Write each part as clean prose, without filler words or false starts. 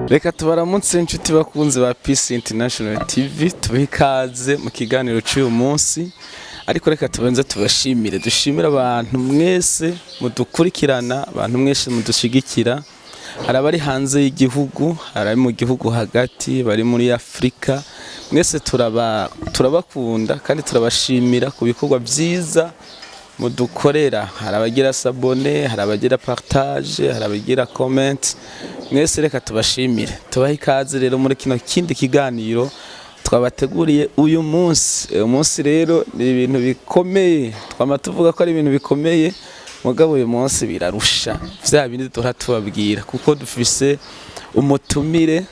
Reka tubaramutse, inshuti bakunzi ba Peace International TV, tubahe ikaze mu kiganiro cy'uyu munsi. Ariko reka tubanze tubashimire, dushimire abantu mwese mudukurikirana, abantu mwese mudushigikira. Hari abari hanze y'igihugu, hari abari mu gihugu hagati, bari muri Afurika, mwese turabakunda kandi turabashimira ku bikorwa byiza mudukorera. Hari abagira s'abonner, hari abagira partage, hari abagira comment, mwese reka tubashimire, tubahe ikaze rero muri kino kindi kiganiro twabateguriye uyu munsi. Uyu munsi rero ni ibintu bikomeye, twama tuvuga ko ari ibintu bikomeye, mugabo uyu munsi birarusha vya bindi duhora tubabwira, kuko dufise umutumire.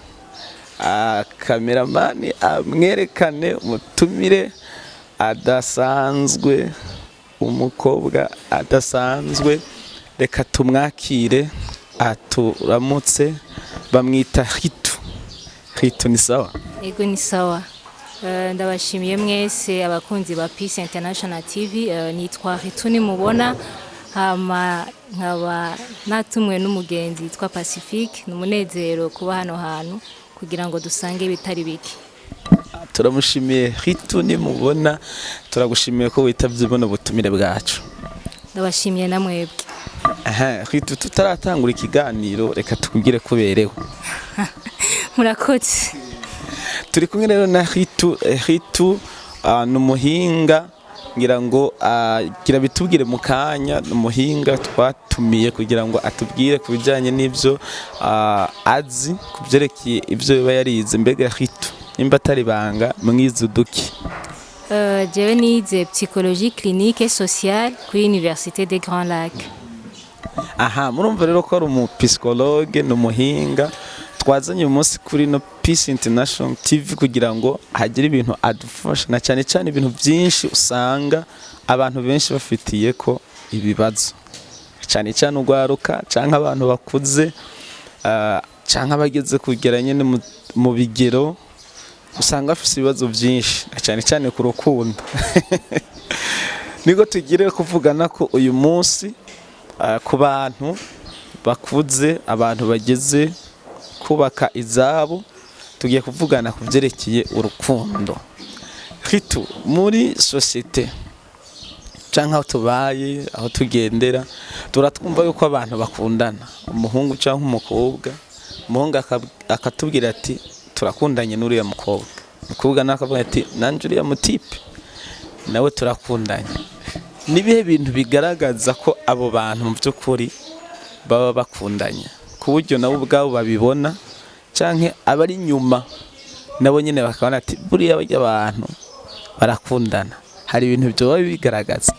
Cameraman amwerekane, umutumire adasanzwe, umukobwa adasanzwe. Reka tumwakire aturamutse. Bamwita Hitu. Hitu, ni sawa? Ego, ni sawa. Ndabashimiye mwese abakunzi ba Peace International TV. Nitwa Ritu Nimubona, hama nkaba natumwe n'umugenzi yitwa Pacifique. Ni umunezero kuba hano hantu kugira ngo dusange ibitari bike. Turamushimiye Hitu Nimubona, turagushimiye ko witavye buno butumire bwacu. Ndabashimiye na mwebwe. Aha Hitu, tutaratangura ikiganiro, reka tukubwire ko uberewe. Murakoze. Turi kumwe rero na Hitu. Hitu ni umuhinga, ngira ngo gira bitubwire mu kanya. Ni umuhinga twatumiye kugira ngo atubwire ku bijyanye n'ibyo azi ku byerekeye ibyo biba yarize. Mbega Hitu, nimba atari banga, mwize uduki? Jewe nize psychologie clinique et sociale kuri Université des Grands Lacs. Aha murumva rero ko ari umupsychologue, ni umuhinga twazanye uyu munsi kuri no Peace International TV kugira ngo hagire ibintu adufasha, na cyane cyane ibintu byinshi usanga abantu benshi bafitiye ko ibibazo, cyane cyane urwaruka cyangwa abantu bakuze, canke abageze kugera nyine mu bigero, usanga bafise ibibazo byinshi, na cyane cyane ku rukundo. Niko tugire kuvugana ko uyu munsi, ku bantu bakuze, abantu bageze kubaka izabo, tugiye kuvugana ku byerekeye urukundo. Hitu, muri société canke aho tubaye, aho tugendera, turatwumva yuko abantu bakundana, umuhungu canke umukobwa. Umuhungu akatubwira ati: "Turakundanye n'uriya mukobwa." Umukobwa nawe akavuga ati: "Nanje uriya mutype nawe turakundanye." Nibihe bintu bigaragaza ko abo bantu mu by'ukuri baba bakundanye, ku buryo nabo ubwabo babibona, canke abari inyuma nabo nyine bakabona ati: "Buriya barya abantu barakundana"? Hari ibintu byoba bigaragaza?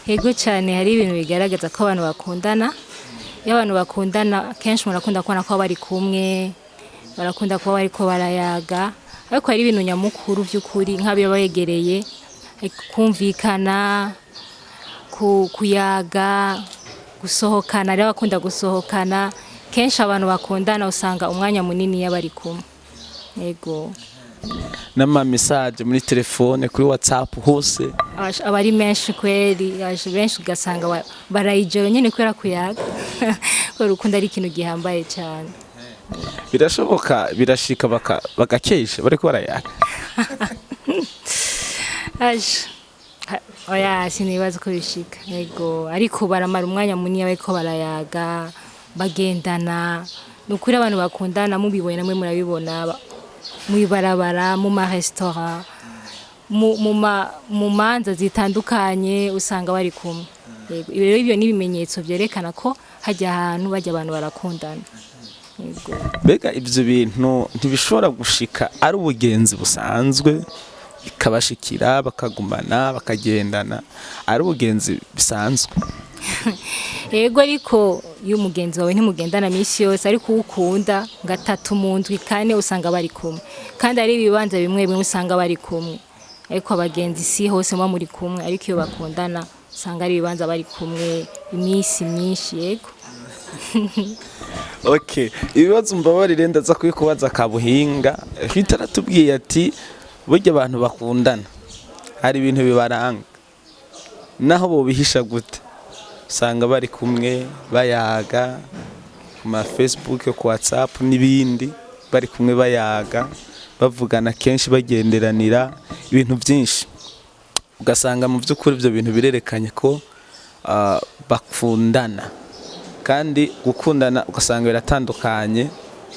Yego cyane, hari ibintu bigaragaza ko abantu bakundana. Iyo abantu bakundana, kenshi murakunda kubona ko bari kumwe, barakunda kuba bariko barayaga. Ariko hari ibintu nyamukuru by'ukuri, nk'abiyo begereye, kumvikana, kuyaga, gusohokana. Rero bakunda gusohokana kenshi. Abantu bakundana usanga umwanya munini iyo bari kumwe, yego. N'ama message muri telefone, kuri WhatsApp hose. Aba ari menshi kweri, benshi ugasanga barayijoro nyine kubera kuyaga, kubera urukundo ari ikintu gihambaye cyane. Birashoboka, birashika bagakesha bariko barayaga? Aje oya, sinibaza ko bishika, yego, ariko baramara umwanya munini bariko barayaga, bagendana. Ni ukuri abantu bakundana mubibonye, namwe murabibona mw'ibarabara, mu maresitora, mu manza zitandukanye, usanga bari kumwe. Yego, rero ibyo ni ibimenyetso vyerekana ko hajya ahantu bajya abantu barakundana, yego. Mbega ibyo bintu ntibishobora gushika ari ubugenzi busanzwe, bikabashikira bakagumana, bakagendana ari ubugenzi bisanzwe? Yego, ariko iyo umugenzi wawe ntimugendana minsi yose, ariko uwo ukunda gatatu mu ndwi, kane, usanga bari kumwe. Kandi ari ibibanza bimwe bimwe usanga bari kumwe, ariko abagenzi si hose muba muri kumwe. Ariko iyo bakundana usanga ari ibibanza bari kumwe iminsi myinshi, yego. Okay, ibibazo mbabarire ndaza kubikubaza kabuhinga. Hita aratubwiye ati burya abantu bakundana hari ibintu bibaranga, naho bobihisha gute, usanga bari kumwe bayaga. ku ma Facebook, ku WhatsApp n'ibindi, bari kumwe, bayaga, bavugana kenshi, bagenderanira ibintu byinshi, ugasanga mu by'ukuri ibyo bintu birerekanye ko bakundana. Kandi gukundana ugasanga biratandukanye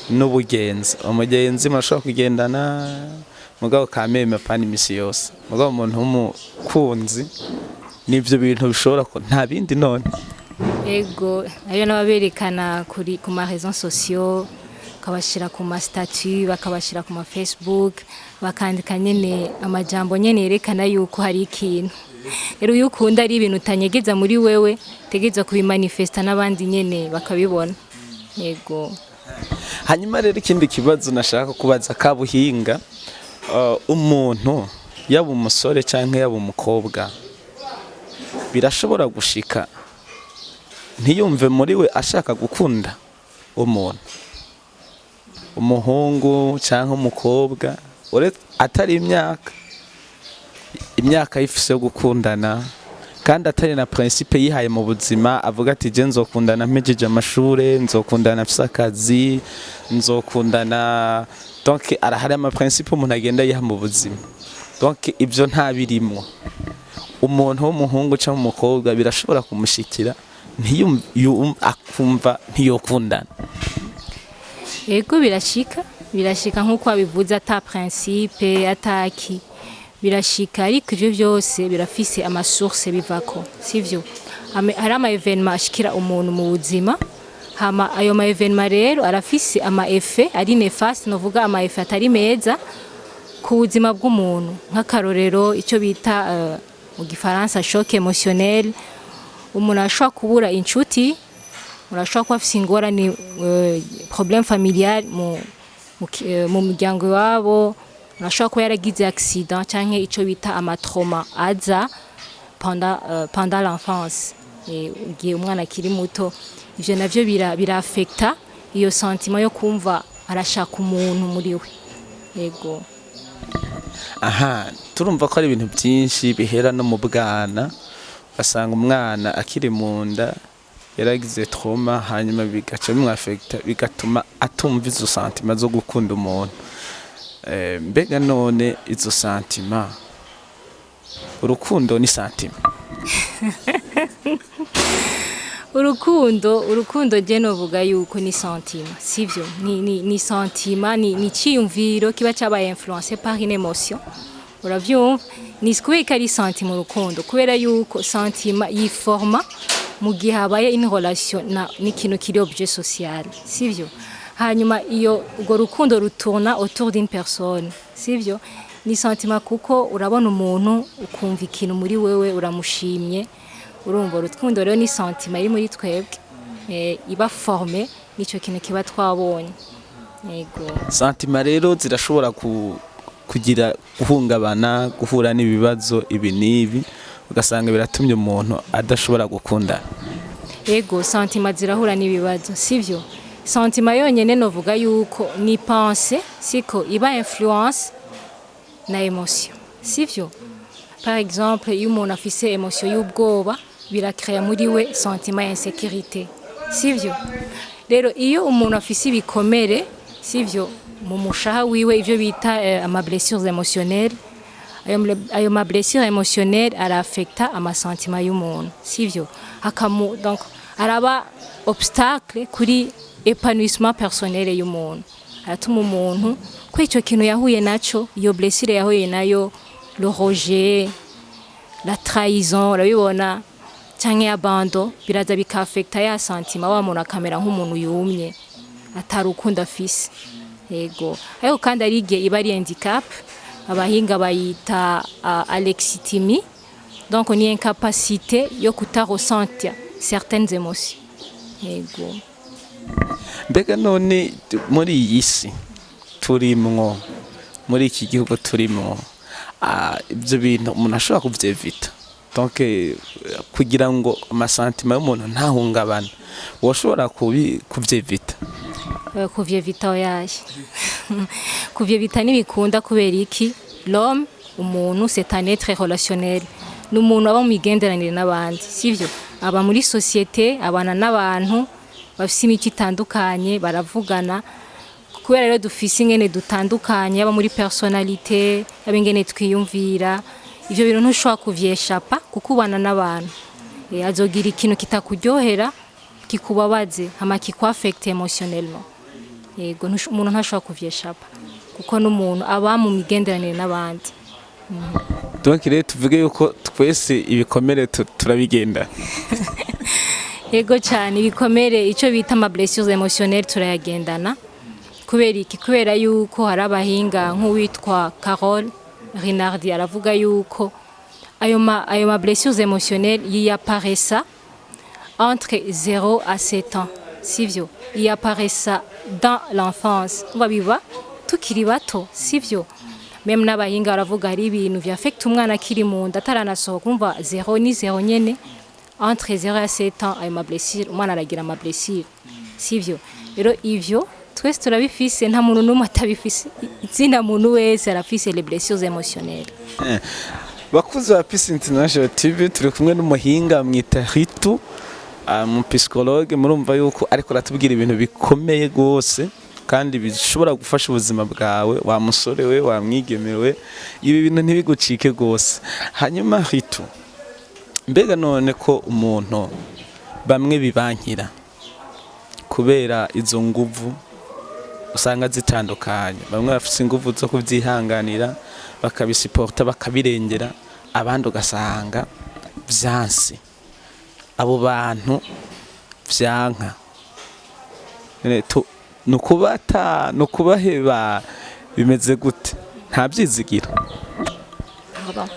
n'ubugenzi. Umugenzi murashobora kugendana, mugabo kameme apana imisi yose. Mugabo umuntu w'umukunzi n'ibyo bintu bishobora ko nta bindi none. Ego, ayo n'ababerekana kuri ku ma réseaux sociaux, bakabashira ku ma statut, bakabashira ku ma Facebook, bakandika nyene amajambo nyene yerekana yuko hari ikintu. Rero iyo ukunda, ari ibintu utanyegeza muri wewe, utegerezwa kubimanifesta n'abandi nyene bakabibona. Yego. Hanyuma rero ikindi kibazo nashaka kubaza Kabuhinga, umuntu yaba umusore cyangwa yaba umukobwa, birashobora gushika ntiyumve muri we ashaka gukunda umuntu, umuhungu cyangwa umukobwa, uretse atari imyaka yifise yo gukundana, kandi atari na principe yihaye mu buzima, avuga ati: "Je nzokundana mpejeje amashure, nzokundana mfise akazi, nzokundana." Donc arahari ama principe umuntu agenda yiha mu buzima. Donc ibyo nta birimwo. Umuntu w'umuhungu cyangwa umukobwa birashobora kumushikira akumva ntiyokundana? Ego, birashika, birashika nk'uko wabivuze, ata principe ataki, birashika. Ariko ivyo vyose birafise ama source bivako, sivyo? Hari ama événement ashikira umuntu mu buzima. Hama ayo ma événement rero arafise ama effet ari néfaste, novuga ama effet atari meza ku buzima bw'umuntu. Nk'akarorero, icyo bita mu gifaransa choc émotionnel. Umuntu ashobora kubura inshuti, umuntu ashobora kuba afise ingorane, problème familial mu muryango iwabo, umuntu ashobora kuba yaragize accident, canke ico bita ama trauma aza pendant l'enfance, igihe umwana akiri muto. Ivyo navyo birafekta iyo sentiment yo kumva arashaka umuntu muri we. Yego. Aha turumva ko ari ibintu byinshi bihera no mu bwana, ugasanga umwana akiri mu nda yaragize trauma, hanyuma bigaca bimwafekta, bigatuma atumva izo sentiment zo gukunda umuntu. Mbega none izo sentiment, urukundo ni sentiment? Urukundo je novuga yuko ni sentiment, sivyo? Ni sentiment, ni iciyumviro kiba cabaye influencé par une émotion, uravyumva? Ni kubera ko ari sentiment urukundo, kubera yuko sentiment yiforma mu gihe habaye une relation na n'ikintu kiri objet social, sivyo? Hanyuma iyo urwo rukundo rutourna autour d'une personne, sivyo? Ni sentiment kuko urabona umuntu, ukumva ikintu muri wewe, uramushimye. Urumva, urukundo rero ni sentiment iri muri twebwe, iba formé n'ico kintu kiba twabonye. Yego. Sentiment rero zirashobora kugira guhungabana, guhura n'ibibazo ibi n'ibi, ugasanga biratumye umuntu adashobora gukundana? Ego, sentiment zirahura n'ibibazo, sivyo? Sentiment yonyene novuga yuko ni pensée, siko? Iba influencé na émotion, sivyo? Par exemple, iyo umuntu afise émotion y'ubwoba, birakrea muri we sentiment ya insécurité, sivyo? Rero iyo umuntu afise ibikomere, sivyo, mu mushaha wiwe, ivyo bita ama blessures émotionnelles, ayo ma blessures émotionnelles arafekta ama sentiment y'umuntu, sivyo? Akamu donc araba obstacle kuri épanouissement personnel y'umuntu. Aratuma umuntu ko ico kintu yahuye naco, iyo blessure yahuye nayo, le rejet, la trahison, urabibona, canke abandon, biraza bikafekta ya sentiment, wa muntu akamera nk'umuntu yumye, atari urukundo afise. Yego, ariko kandi ari igihe iba ari handicap, abahinga bayita alexithymie. Donc ni incapacité yo kutaressentir certaines émotions. Yego. Mbega none muri iyi si turimwo, muri iki gihugu turimwo, ibyo bintu umuntu ashobora kuvyevita? Donc kugira ngo ama sentiment y'umuntu ntahungabane, woshobora kuvyevita? Kuvyevita, oyaye, kuvyevita ntibikunda. Kubera iki? L'homme, umuntu, c'est un être relationnel, ni umuntu aba mu migenderanire n'abandi, sivyo? Aba muri société, abana n'abantu. Bafise imico itandukanye, baravugana. Kubera rero dufise ingene dutandukanye, yaba muri personnalité, yaba ingene twiyumvira, ivyo bintu ntushobora kuvyeshapa kuko ubana n'abantu. Azogira ikintu kitakuryohera, kikubabaze, hama kikwaffecte émotionnellement. Yego, umuntu ntashobora kuvyeshapa kuko n'umuntu aba mu migenderanire n'abandi. Donc rero tuvuge yuko twese ibikomere turabigenda. Yego cyane, ibikomere, icyo bita ama blessures émotionnelles, turayagendana. Kubera iki? Kubera yuko hari abahinga nk'uwitwa Carole Rinardi aravuga yuko ayo ma blessures émotionnelles yiyaparesa entre 0 à 7 ans, sivyo? Yiyaparesa dans l'enfance, umva, biba tukiri bato, sivyo? Même n'abahinga baravuga hari ibintu vyaffecte umwana akiri mu nda, ataranasohoka. Umva, 0 ni 0 nyene, entre 0 à 7 ans ayo ma blessure, umwana aragira ama blessure, sivyo? Rero ivyo twese turabifise, nta muntu n'umwe atabifise. Izina muntu wese arafise les blessures émotionnelles. Bakuzi ba Peace International TV, turi kumwe n'umuhinga mwita Ritu, mu psychologue. Murumva yuko ariko aratubwira ibintu bikomeye gose kandi bishobora gufasha ubuzima bwawe, wa musore we, wa mwigeme we. Ibi bintu ntibigucike gose. Hanyuma Ritu, mbega none ko umuntu bamwe bibankira kubera izo nguvu usanga zitandukanye, bamwe bafite inguvu zo kubyihanganira, bakabisiporta, bakabirengera, abandi ugasanga vyanse, abo bantu vyanka, none nukubata, nukubaheba, bimeze gute? Nta byizigiro? Pardon.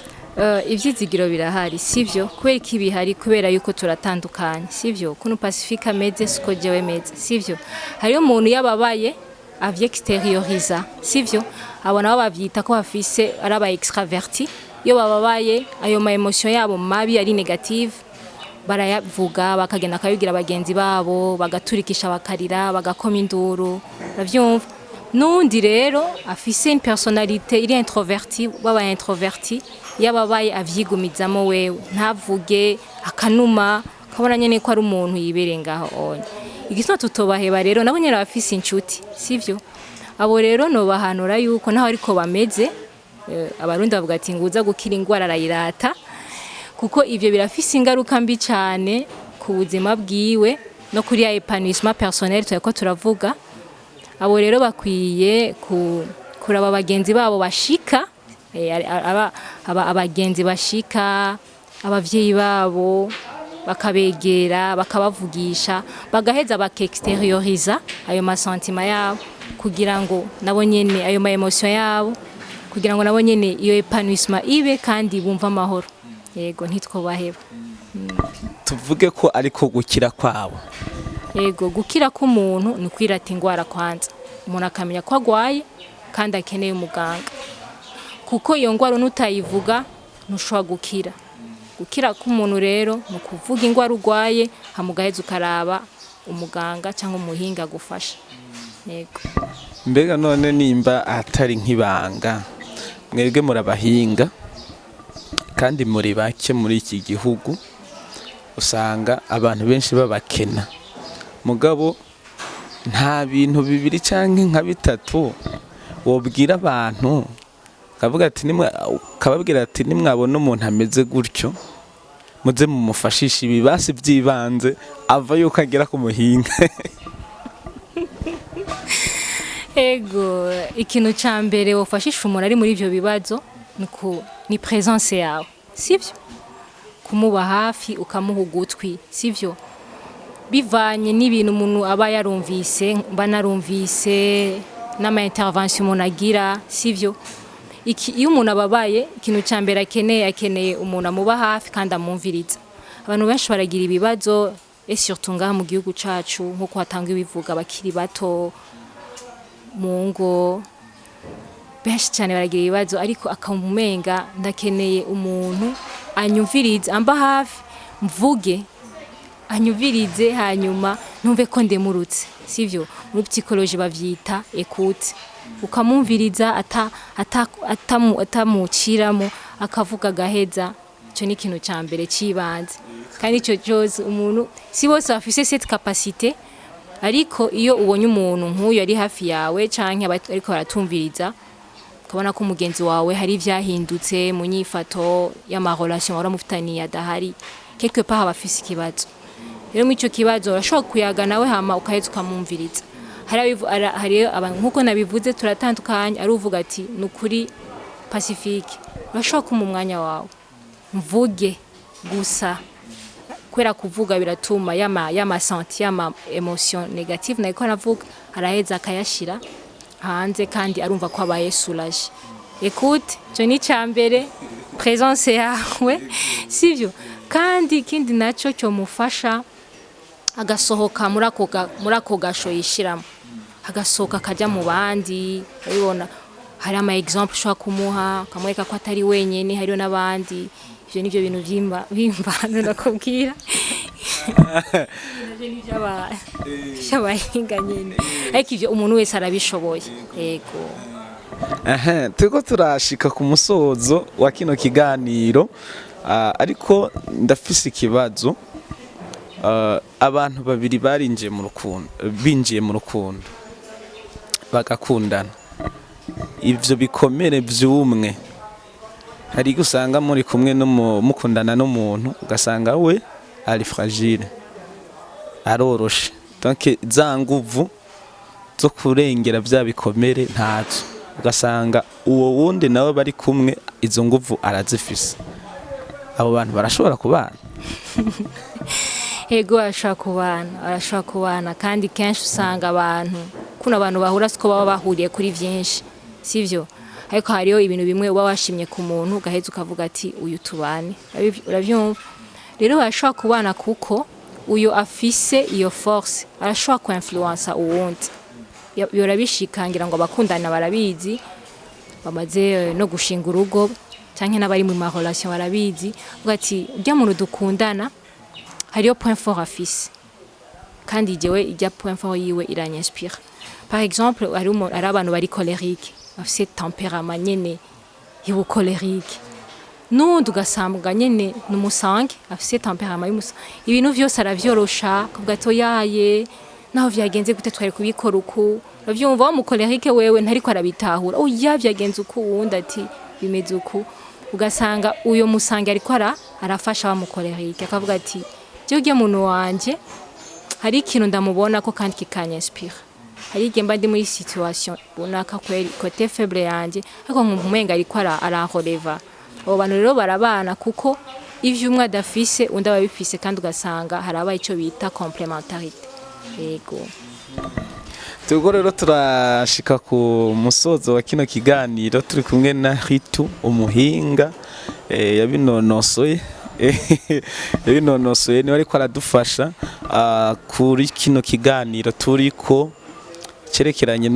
Ivyizigiro birahari, sivyo? Kubera ko ibihari, kubera yuko turatandukanye, sivyo? Kuno Pacifique ameze siko jewe meze, sivyo? Hariyo umuntu yababaye avyexterioriza, sivyo? Abo nabo bavyita ko bafise ari aba extraverti. Iyo bababaye, ayo ma émotion yabo mabi ari négative barayavuga, bakagenda bakabibwira bagenzi babo, bagaturikisha, bakarira, bagakoma induru, uravyumva? N'undi rero afise une personnalité iri introvertie, baba introverti, yababaye avyigumizamo wewe, ntavuge, akanuma, kabona nyene ko ari umuntu yibereye ngaho onye. Igituma tutobaheba rero, nabo nyene bafise inshuti, sivyo? Abo rero nobahanura yuko naho ariko bameze, Abarundi bavuga ati nguza gukira ingwara arayirata, kuko ivyo birafise ingaruka mbi cane ku buzima bwiwe no kuri ya épanouissement personnel turiko turavuga. Abo rero bakwiye kuraba bagenzi babo bashika, abagenzi bashika, abavyeyi babo, bakabegera, bakabavugisha, bagaheza bakexterioriza ayo ma sentiments yabo, kugira ngo nabo nyene ayo ma émotion yabo, kugira ngo nabo nyene iyo épanouissement ibe kandi bumve amahoro. Yego, ntitwobaheba. Tuvuge ko ariko gukira kwabo? Yego, gukira k'umuntu ni kwirata ingwara kwanza, umuntu akamenya ko agwaye kandi akeneye umuganga, kuko iyo ngwara nutayivuga ntushobora gukira. Gukira k'umuntu rero ni ukuvuga ingwara urwaye, hama ugaheza ukaraba umuganga cyangwa umuhinga agufasha. Yego. Mbega none nimba atari nk'ibanga, mwebwe murabahinga kandi muri bake muri iki gihugu, usanga abantu benshi babakena, mugabo nta bintu bibiri canke nka bitatu wobwira abantu, kavuga ati nimwe, kababwira ati nimwabona umuntu ameze gutyo, muze mumufashishe ibibasi by'ibanze ava yuko agera ku muhinga? Ego, ikintu ca mbere wofashisha umuntu ari muri ivyo bibazo ni présence yawe, sivyo? Kumuba hafi, ukamuha ugutwi, sivyo? Bivanye n'ibintu umuntu aba yarumvise, mba narumvise n'ama intervention umuntu agira, sivyo? Iki, iyo umuntu ababaye, ikintu ca mbere akeneye umuntu amuba hafi kandi amwumviriza. Abantu benshi baragira ibibazo, et surtout ngaha mu gihugu cacu, nk'uko hatanga ibivuga, abakiri bato mu ngo benshi cyane baragira ibibazo, ariko akamumenga ndakeneye umuntu anyumvirize, amba hafi, mvuge, anyumvirize, hanyuma numve ko ndemurutse, sivyo? Muri psychologie bavyita écoute. Ukamumviriza atamuciramo, akavuga agaheza. Ico ni ikintu ca mbere cibanze, kandi ico cyose umuntu, si bose bafise cette capacité. Ariko iyo ubonye umuntu nk'uyu ari hafi yawe, canke ariko baratumviriza, ukabona ko umugenzi wawe hari ivyahindutse mu nyifato y'ama relation wari mufitaniye adahari, quelque part aba afise ikibazo. Rero muri ico kibazo urashobora kuyaga nawe, hama ukaheza ukamwumviriza. Hari nkuko nabivuze, turatandukanye. Ari uvuga ati: "Nukuri Pacifique, urashobora kumpa umwanya wawe mvuge gusa?" Kubera kuvuga biratuma yama senti, yama émotion négative nariko aravuga, araheza akayashira hanze kandi arumva ko abaye soulagé. Écoute, ico ni icambere, présence yawe, sivyo? Kandi ikindi naco cyomufasha agasohoka muri ako gasho yishiramo, agasohoka akajya mu bandi. Urabibona, hari ama exemple ushobora kumuha, ukamwereka ko atari wenyene, hariho n'abandi. Ivyo nivyo bintu bimbanza ndakubwira. Navyo ni ivy'abahinga nyene, ariko ivyo umuntu wese arabishoboye, yego. Aha, turiko turashika ku musozo wa kino kiganiro, ariko ndafise ikibazo. Abantu babiri barinjiye mu rukundo, binjiye mu rukundo bagakundana, ivyo bikomere vy'umwe, hari igihe usanga muri kumwe mukundana n'umuntu, ugasanga we ari fragile, aroroshe, donc za nguvu zo kurengera vya bikomere ntazo, ugasanga uwo wundi nawe bari kumwe izo nguvu arazifise. Abo bantu barashobora kubana? Ego, arashobora kubana, arashobora kubana. Kandi kenshi usanga abantu, kuno abantu bahura siko baba bahuriye kuri vyinshi, sivyo? Ariko hariho ibintu bimwe uba washimye ku muntu, ugaheza ukavuga ati: "Uyu tubane." Uravyumva? Rero barashobora kubana, kuko uyu afise iyo force arashobora ku influencer uwundi. Bihora bishikangira ngo abakundana barabizi, bamaze no gushinga urugo, canke n'abari mu ma relation barabizi. Uvuga ati: "Urya muntu dukundana hariyo point fort afise, kandi jewe irya point fort yiwe iranyinspira." Par exemple, hari abantu bari colérique, bafise tempérament nyene y'ubu colérique, nundi ugasanga nyene ni umu sanguin, afise tempérament y'umusange, ibintu vyose aravyorosha, akavuga ati: "Oyaye, naho vyagenze gute, twari kubikora uku." Uravyumva, wa mu colérique wewe ntariko arabitahura: "Oya, vyagenze uku." Uwundi ati: "Bimeze uku." Ugasanga uyo mu sanguin ariko arafasha wa mu colérique, akavuga ati: "Jewe urya muntu wanje hari ikintu ndamubona ko kandi kikanyinspira. Hari igihe mba ndi muri situation runaka, kweri côté faible yanje, ariko nkumva umenga ariko aranreleva." Abo bantu rero barabana, kuko ivyo umwe adafise undi aba abifise, kandi ugasanga harabaye ico bita complémentarité, yego. Turiko rero turashika ku musozo wa kino kiganiro, turi kumwe na Ritu, umuhinga yabinonosoye, niwe ariko aradufasha kuri kino kiganiro turiko cerekeranye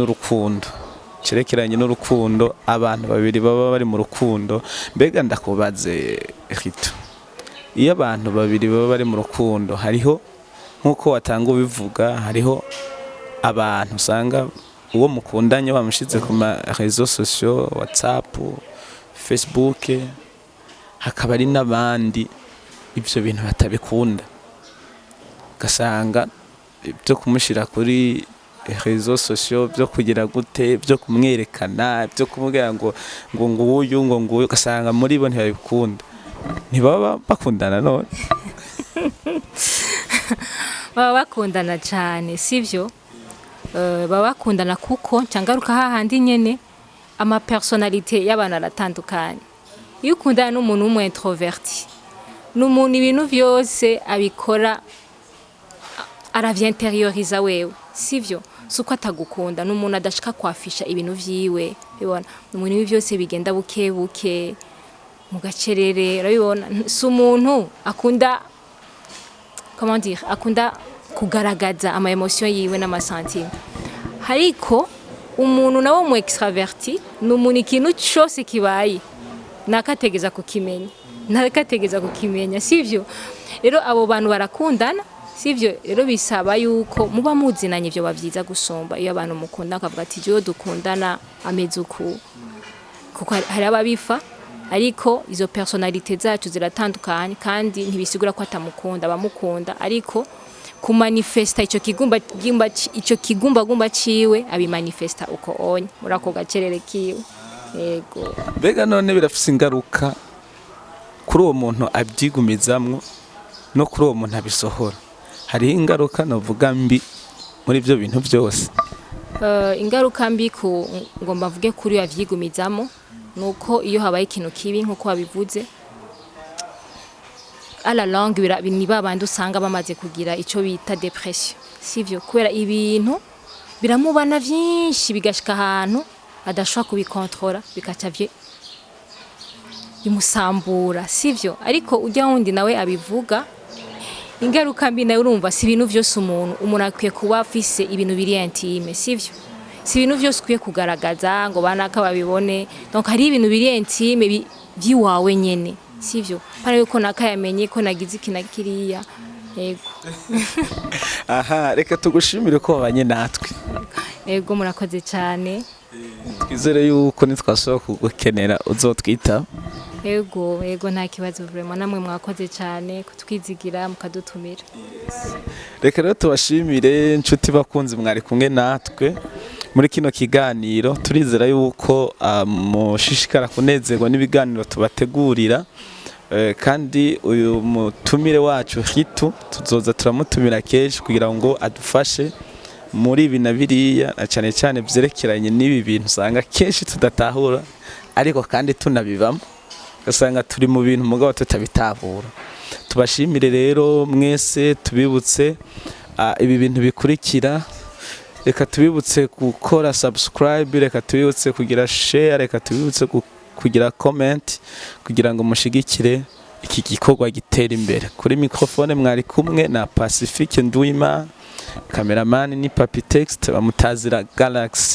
n'urukundo, abantu babiri baba bari mu rukundo. Mbega ndakubaze Ritu, iyo abantu babiri baba bari mu rukundo, hariho nk'uko watanga ubivuga, hariho abantu usanga uwo mukundanye wamushize ku ma réseaux sociaux, WhatsApp, Facebook, hakaba ari n'abandi ibyo bintu batabikunda, ugasanga byo kumushyira kuri réseaux sociaux, byo kugira gute, byo kumwerekana, byo kumubwira ngo nguyu, ngo nguyu, ugasanga muri bo ntibabikunda. Ntibaba bakundana none? Baba bakundana cyane, sivyo? Baba bakundana, kuko ncangaruka hahandi nyene, ama personnalité y'abantu aratandukanye. Iyo ukundana n'umuntu w'umu introverti, ni umuntu ibintu vyose abikora aravyinterioriza wewe, sivyo? Si uko atagukunda, ni umuntu adashaka kwafisha ibintu vyiwe, ubibona? Ni umuntu ibi vyose bigenda buke buke, mu gacerere, urabibona? Si umuntu akunda, comment dire, akunda kugaragaza ama émotion yiwe n'ama sentiments. Ariko umuntu nawe mu extraverti ni umuntu ikintu cyose kibaye nakategeza kukimenya, nakategeza kukimenya, sivyo? Rero abo bantu barakundana, sivyo? Rero bisaba yuko muba muzinanye, ivyo bavyiza gusumba. Iyo abantu mukunda akavuga ati: "Jewe dukundana ameze uku," kuko hari ababifa. Ariko izo personnalité zacu ziratandukanye, kandi ntibisigura ko atamukunda, abamukunda, ariko Kumanifesta ico kigumba gimba, ico kigumbagumba ciwe abimanifesta uko onye muri ako gacerere kiwe, yego. Mbega none birafise ingaruka kuri uwo muntu abyigumizamwo no kuri uwo muntu abisohora? Hariho ingaruka novuga mbi muri ibyo bintu byose? Ingaruka mbi ku ngomba mvuge kuri yavyigumizamo nuko iyo habaye ikintu kibi, nkuko wabivuze, à la longue ni babandi usanga bamaze kugira ico bita dépression, sivyo? Kubera ibintu biramubana vyinshi, bigashika ahantu adashobora kubikontorora, bikaca bimusambura, sivyo? Ariko ujya wundi nawe abivuga, ingaruka mbi nawe urumva si ibintu vyose. Umuntu akwiye kuba afise ibintu biri intime, sivyo? Si ibintu vyose ukwiye kugaragaza ngo banaka babibone. Donc hari ibintu biri intime vy'iwawe nyene, sivyo? Pana yuko naka yamenye ko nagize iki na kiriya, yego. Aha, reka tugushimire ko wabanye natwe. Yego, murakoze cyane. Twizere yuko nitwasubira kugukenera uzotwita. Yego, nta kibazo vraiment. Namwe mwakoze cyane kutwizigira mukadutumira. Reka rero tubashimire, inshuti bakunzi mwari kumwe natwe muri kino kiganiro. Turizera yuko mushishikara kunezerwa n'ibiganiro tubategurira. Kandi uyu mutumire wacu Hitu tuzoza turamutumira kenshi kugira ngo adufashe muri ibi na biriya, na cyane cyane byerekeranye n'ibi bintu usanga kenshi tudatahura, ariko kandi tunabibamo, ugasanga turi mu bintu mugabo tutabitahura. Tubashimire rero mwese, tubibutse ibi bintu bikurikira: reka tubibutse gukora subscribe, reka tubibutse kugira share, reka tubibutse kugira comment kugira ngo mushigikire iki gikorwa gitera imbere. Kuri microphone mwari kumwe na Pacifique Nduwimana, cameraman ni Papi Text bamutazira Galaxy.